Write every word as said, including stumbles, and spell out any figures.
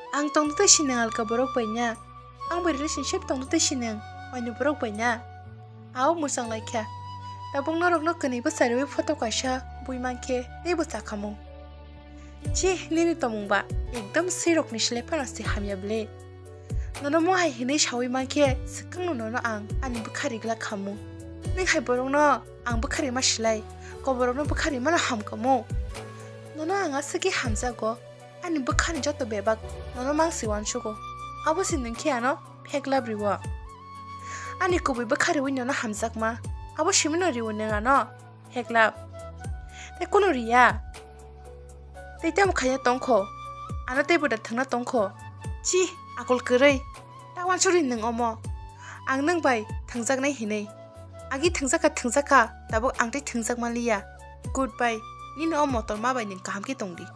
Ang tongtwi sinang alka borok bai na. Ang bai relationship tongtwi sinang waini borok bai na. Ao mwchang lai kha. Tabuk norokno kwnwi bwchariwi photo kaisa bui mankhe tei bwcha khamung. Chi, nini tomung ba ekdom sirokni slai phano se hamya ble. Nono mohai hinwi sawi mankhe swkangno nono ang ani bwkha rigla khamu. Nwng hai borokno ang bwkha rima silai, koborokno bwkha rimano hamkhamu. Nono ang aswkhe hamjago, ani bwkhani joto bebak nono mangsi uansugo. Abo se nwng khe ano pheklap riwo. Ani kubui bwkha riwi nono hamjakma, abo simino riwo nwng ano pheklap. Tei kunu riya. Tei tamo khaina tongkho. Ano tei bwda thangna tongkho. Chi, akol kwrwi. Ta uansuri nwng omo. Ang nwng bai thangjaknai hinwi. Agi thangjakha thangjakha, tabuk ang tei thangjak manliya. Goodbye. Nini o motor ma bai nwng kaham khe tongdi.